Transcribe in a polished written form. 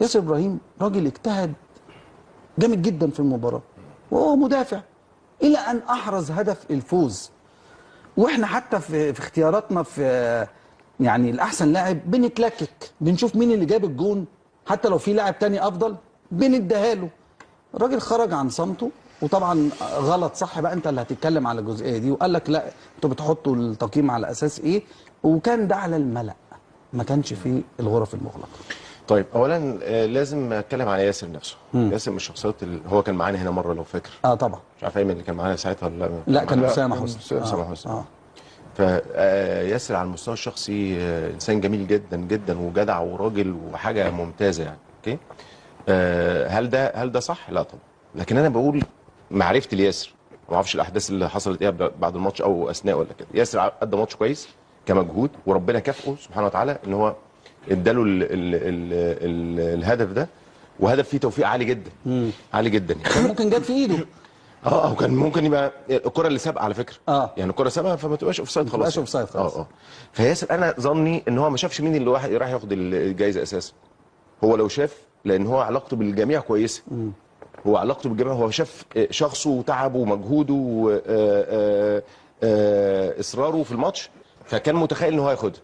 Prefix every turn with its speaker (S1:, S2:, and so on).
S1: ياسر ابراهيم راجل اجتهد جامد جدا في المباراة وهو مدافع، الى ان احرز هدف الفوز. واحنا حتى في اختياراتنا في يعني الاحسن لاعب بنتلكك، بنشوف مين اللي جاب الجون، حتى لو في لاعب تاني افضل بنديها له. الراجل خرج عن صمته، وطبعا غلط. صح بقى، انت اللي هتتكلم على الجزئية دي، وقال لك لا انتوا بتحطوا التقييم على اساس ايه؟ وكان ده على الملأ، ما كانش في الغرف المغلقة.
S2: طيب، اولا لازم اتكلم على ياسر نفسه. ياسر من الشخصيات اللي هو كان معانا هنا مرة لو فاكر.
S1: اه طبعا.
S2: مش عارف ايمن اللي كان معانا ساعتها ولا لا.
S1: لا، كان
S2: معانا.
S1: اسامة حسني.
S2: اسامة حسني. فياسر على المستوى الشخصي انسان جميل جدا جدا وجدع وراجل وحاجه ممتازة يعني، okay. هل ده صح؟ لا طبعا. لكن انا بقول معرفتي لياسر، ما اعرفش الاحداث اللي حصلت ايه بعد الماتش او اثناء ولا كده. ياسر ادى ماتش كويس كمجهود، وربنا كافئه سبحانه وتعالى ان هو اداله ال ال ال ال الهدف ده، وهدف فيه توفيق عالي جدا، عالي جدا يعني.
S1: كان ممكن جت في ايده.
S2: اه، وكان ممكن يبقى الكره اللي سابقه على فكره. يعني الكره سابقه فما تبقاش offside خلاص.
S1: تبقاش offside خلاص.
S2: اه، فياسر انا ظني ان هو ما شافش مين اللي واحد راح ياخد الجايزة اساسا. هو لو شاف، لان هو علاقته بالجميع كويسه، هو علاقته بالجميع، هو شاف شخصه وتعبه ومجهوده واصراره في الماتش، فكان متخيل ان هو هياخدها.